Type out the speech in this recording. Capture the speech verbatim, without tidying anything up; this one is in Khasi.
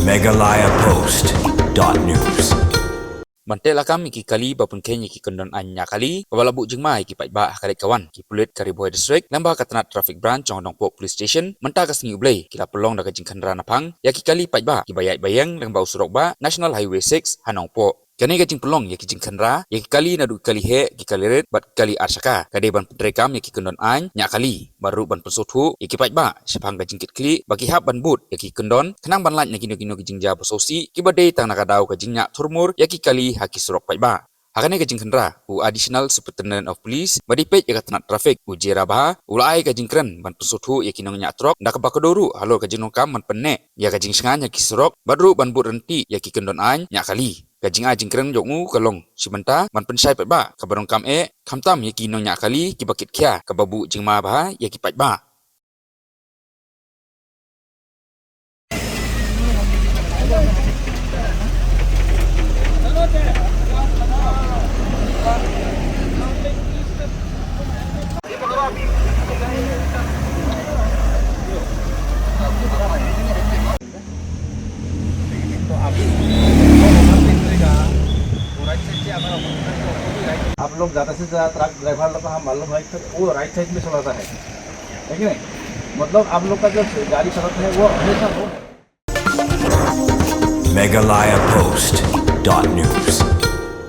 Meghalaya Post dot news. Ban teh lakam ïa ki kali ba pynkheiñ ïa ki kyndon aiñ ñiah kali, kaba la buh jingma ïa ki paidbah ha ka leit ka wan, ki pulit ka Ri Bhoi District lyngba ka tnat Traffic Branch jong Nongpoh Police Station mynta ka sngi U Blei ki la pynlong da ka jingkhynra naphang ïa ki kali paidbah kiba ïaid ba ïeng lyngba u surok bah National Highway six ha Nongpoh. Kane ka jingpynlong ïa ki jingkhynra ïa ki kali naduh ki kali heh, ki kali rit bad ki kali ar shaka ka dei ban pyntreikam ïa ki kyndon aiñ ñiah kali, bad ruh ban pynsngewthuh ïa ki paidbah shaphang ka jingkitkhlieh ba ki hap ban bud ïa ki kyndon khnang ban lait na kino kino ki jingjia ba sngewsih kiba dei tang na ka daw ka jingñiah thurmur ïa ki kali ha ki surok paidbah. Ha kane ka jingkhynra, u Additional Superintendent of Police ba dei peit ïa ka tnat traffic, u J Rabha, u la ai ka jingkren ban pynsngewthuh ïa ki nongñiah trok da kaba kdew ruh halor ka jingdonkam ban pynneh ïa ka jingshngaiñ ha ki surok bad ruh ban bud ryntih ïa ki kyndon aiñ ñiah kali. Ka jingai jingkren jong u ka long shi bynta ban pynshai paidbah kaba donkam eh, khamtam ïa ki nongñiah kali kiba kit khia, kaba buh jingma bha ïa ki paidbah. आप लोग ज़्यादा से ज़्यादा ट्रक ड्राइवर लोग को हम मालूम है कि वो राइट साइड में चलाता है, है कि नहीं? मतलब आप लोग का जो गाड़ी चलाता है वो हमेशा वो Meghalaya Post dot news.